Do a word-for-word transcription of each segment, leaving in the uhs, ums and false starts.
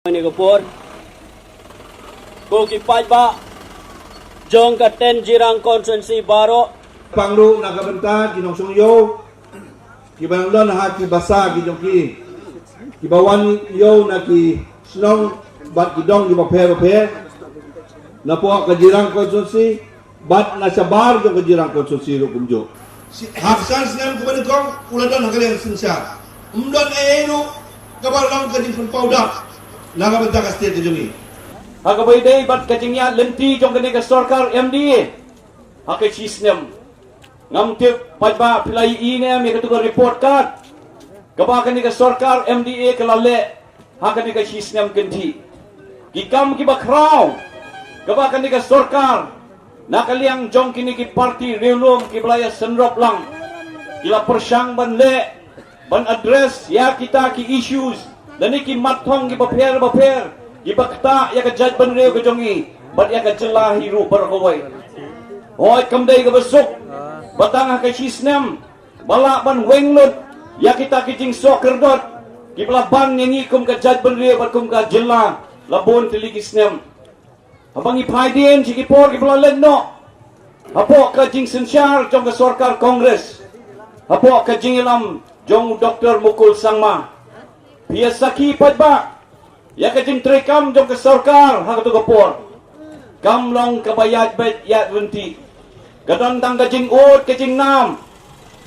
Ni ka por. Ko ki paidbah jong ka ten Jirang constituency baroh. Pang ruh na ka bynta ki nongshong ïew kiba nang don ha ki basa ki jong ki, kiba wan ïew na ki shnong bad ki dong kiba pher bapher na poh ka Jirang constituency bad na shabar jong ka Jirang constituency ruh kumjuh. Ha ka san snem kaba nyngkong u la don ha ka liang synshar. Ym don ei ei ruh kaba long ka jingpynpaw dak na ka bynta ka state ka jong ngi. Ha kaba ïadei bad ka jingïaid lynti jong kane ka sorkar M D A ha ka shi snem, ngam tip paidbah phi la ïohi ne em ïa katu ka report card kaba kane ka sorkar M D A ka la leh ha kane ka shi snem kynthih. Ki kam kiba khraw kaba kane ka sorkar na ka liang jong kine ki party riewlum kiba la ïa synrop lang ki la pyrshang ban leh, ban address ïa kita ki issues lane ki mat thong kiba pher bapher kiba ktah ïa ka jaitbynriew ka jong ngi bad ïa ka jylla hi ruh baroh kawei. Hooid, kam dei kaba suk ba tang ha ka shi snem ba lah ban weng lut ïa kita ki jingsoh kyrdot kiba la ban ïa ngi kum ka jaitbynriew bad kum ka jylla la bun tylli ki snem. Haba ngi phai dien sha ki por kiba la leit noh hapoh ka jingsynshar jong ka sorkar Congress, hapoh ka jingïalam jong u Doctor Mukul Sangma, phi ïa sakhi paidbah ïa ka jingtreikam jong ka sorkar ha katu ka por kam long kaba ïaid beit ïaid ryntih. Ka don tang ka jingud ka jingnam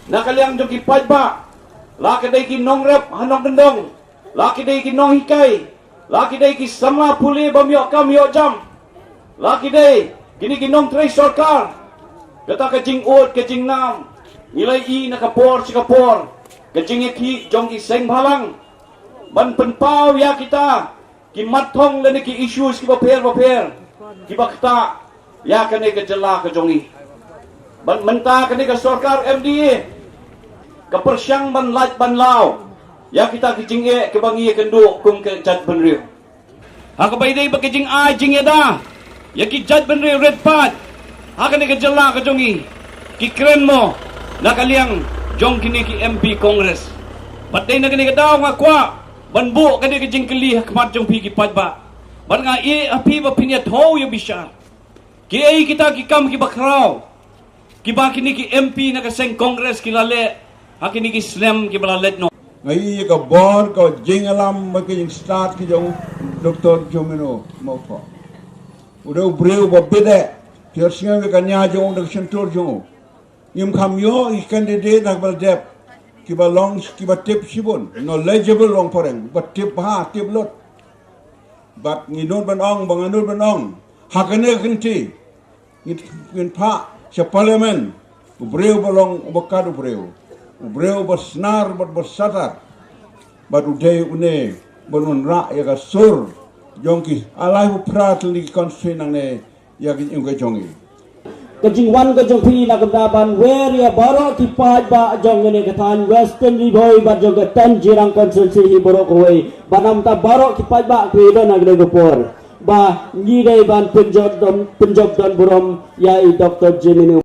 na ka liang jong ki paidbah, la ka dei ki nongrep ha nongkyndong, la ki dei ki nonghikai, la ki dei ki samla pule bym ïoh kam ïoh jam, la ki dei kine ki nongtrei sorkar. Kata ka jingud ka jingnam ngi la ïohi na ka por sha ka por, ka jingïakhih jong ki seng bhalang ban pynpaw ïa kita ki mat thong lane ki issues kiba pher bapher kiba ktah ïa kane ka jylla ka jong ngi. Bad mynta kane ka sorkar M D A ka pyrshang ban lait ban law ïa kita ki jingeh kiba ngi ïakynduh kum ka jaitbynriew. Ha kaba ïadei bad ka jingai jingïada ïa ki jaitbynriew rit paid ha kane ka jylla ka jong ngi, ki kren mo na ka liang jong kine ki M P Congress. Bad dei na kane ka daw nga kwah ban buh kane ka jingkylli ha khmat jong phi ki paidbah. Bad nga ïeh ha phi ba phin ïathuh ïa bishar kiei kita ki kam kiba khraw kiba kine ki M P na ka seng Congress ki la leh ha kine ki snem kiba la leit noh. Nga ïohi ïa ka bor ka jingïalam bad ka jingstad ka jong u Doctor Jemino Mawkhor. U dei u briew ba bit eh. Phi ïohsngew ïa ka nia jong u da ka shyntur jong u. Ngim kham ïoh ïa ki candidate na kaba la dep kiba long kiba tip shibun, knowledgeable long phareng, ba tip bha tip lut. Bad ngi nud ban ong, ba nga nud ban ong ha kane ka kynti ngin, ngin phah sha parliament u briew ba long uba kat u briew, u briew ba snar bad ba satar. Bad u dei une ban wanrah ïa ka sur jong ki lai phew phra tylli ki constituency nangne ïa ka jong ngi. Ka jingwan ka jong phi na ka bynta ban wer ïa baroh ki paidbah jong kane ka thaiñ Western Ri Bhoi bad jong ka ten Jirang constituency hi baroh kawei. Bad na ka bynta baroh ki paidbah kiba don ha kane ka por ba ngi dei ban pynjop don, pynjop don burom ïa i Doctor Jemino